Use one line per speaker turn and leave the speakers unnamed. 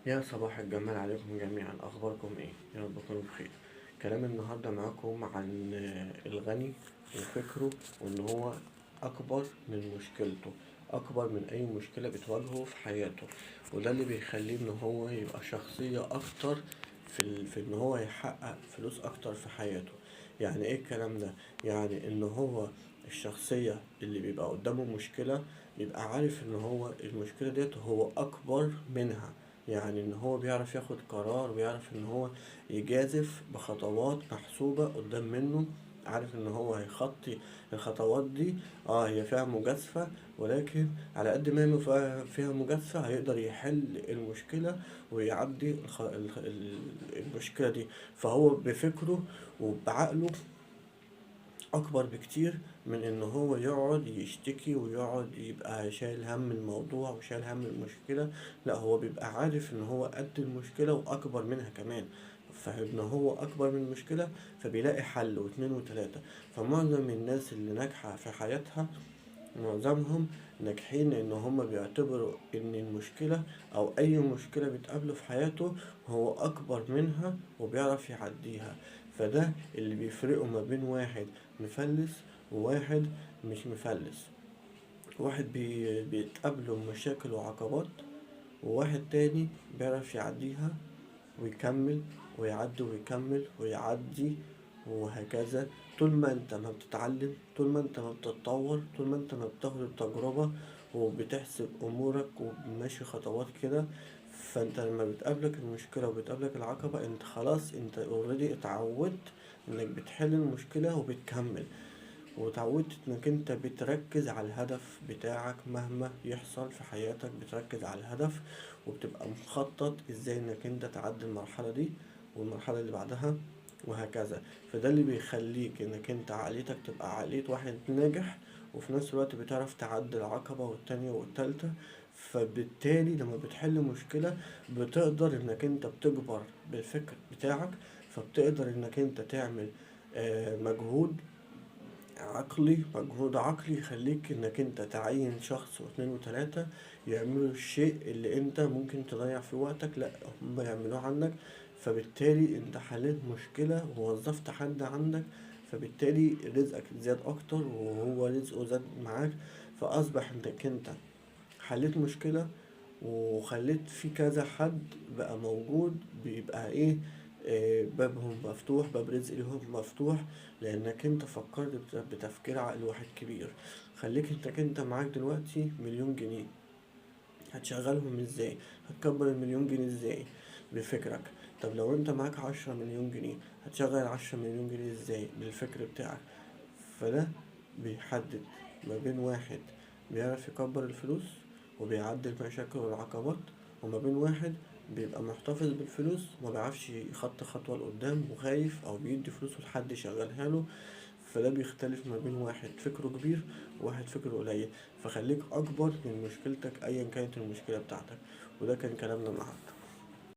يا صباح الجمال عليكم جميعا، اخباركم ايه؟ يا رب تكونوا بخير. كلام النهارده معاكم عن الغني وفكره، وان هو اكبر من مشكلته، اكبر من اي مشكلة بتواجهه في حياته، وده اللي بيخليه ان هو يبقى شخصية اكتر في ان هو يحقق فلوس اكتر في حياته. يعني ايه الكلام ده؟ يعني ان هو الشخصية اللي بيبقى قدامه مشكلة بيبقى عارف ان هو المشكلة ديت هو اكبر منها، يعني ان هو بيعرف ياخد قرار، ويعرف ان هو يجازف بخطوات محسوبة قدام منه، عارف ان هو هيخطي الخطوات دي. هي فيها مجازفة، ولكن على قد ما هي فيها مجازفة هيقدر يحل المشكلة ويعدي المشكلة دي. فهو بفكره وبعقله اكبر بكتير من ان هو يقعد يشتكي ويقعد يبقى شايل هم الموضوع وشايل هم المشكلة. لا، هو بيبقى عارف ان هو قد المشكلة واكبر منها كمان، فان هو اكبر من المشكلة فبيلاقي حل واتنين وتلاتة. فمعظم الناس اللي ناجحة في حياتها معظمهم ناجحين ان هم بيعتبروا ان المشكلة او اي مشكلة بتقابله في حياته هو اكبر منها وبيعرف يعديها. فده اللي بيفرقه ما بين واحد مفلس وواحد مش مفلس. واحد بيتقابله مشاكل وعقبات، وواحد تاني بيعرف يعديها ويكمل ويعدي ويكمل ويعدي وهكذا. طول ما انت ما بتتعلم، طول ما انت ما بتتطور، طول ما انت ما بتاخد التجربة وبتحسب امورك وماشي خطوات كده، فانت لما بتقابلك المشكلة وبتقابلك العقبة انت خلاص، انت already اتعودت انك بتحل المشكلة وبتكمل، وتعودت انك انت بتركز على الهدف بتاعك مهما يحصل في حياتك، بتركز على الهدف وبتبقى مخطط ازاي انك انت تعدي المرحلة دي والمرحلة اللي بعدها وهكذا. فده اللي بيخليك انك انت عقليتك تبقى عقلية واحد ناجح، وفي نفس الوقت بتعرف تعدي العقبة والتانية والتالتة. فبالتالي لما بتحل مشكلة بتقدر انك انت بتكبر بالفكر بتاعك، فبتقدر انك انت تعمل مجهود عقلي، مجهود عقلي يخليك انك انت تعين شخص واثنين وتلاتة يعملوا الشيء اللي انت ممكن تضيع فيه وقتك، لا هم يعملوه عنك. فبالتالي انت حليت مشكلة ووظفت حد عندك، فبالتالي رزقك زاد اكتر وهو رزقه زاد معاك. فاصبح انك انت حليت مشكلة وخليت في كذا حد بقى موجود، بيبقى ايه، بابهم مفتوح، باب رزق لهم مفتوح، لانك انت فكرت بتفكير عقل واحد كبير. خليك انت معاك دلوقتي 1,000,000 جنيه، هتشغلهم ازاي؟ هتكبر ال1,000,000 جنيه ازاي بفكرك؟ طب لو انت معاك 10 مليون جنيه، هتشغل 10 مليون جنيه ازاي بالفكر بتاعك؟ فده بيحدد ما بين واحد بيعرف يكبر الفلوس وبيعدي المشاكل والعقبات، وما بين واحد بيبقى محتفظ بالفلوس وما بيعرفش يخطي خطوة لقدام وخايف او بيدي فلوسه لحد يشغلها له. فده بيختلف ما بين واحد فكره كبير وواحد فكره قليل. فخليك اكبر من مشكلتك ايا كانت المشكلة بتاعتك. وده كان كلامنا النهاردة.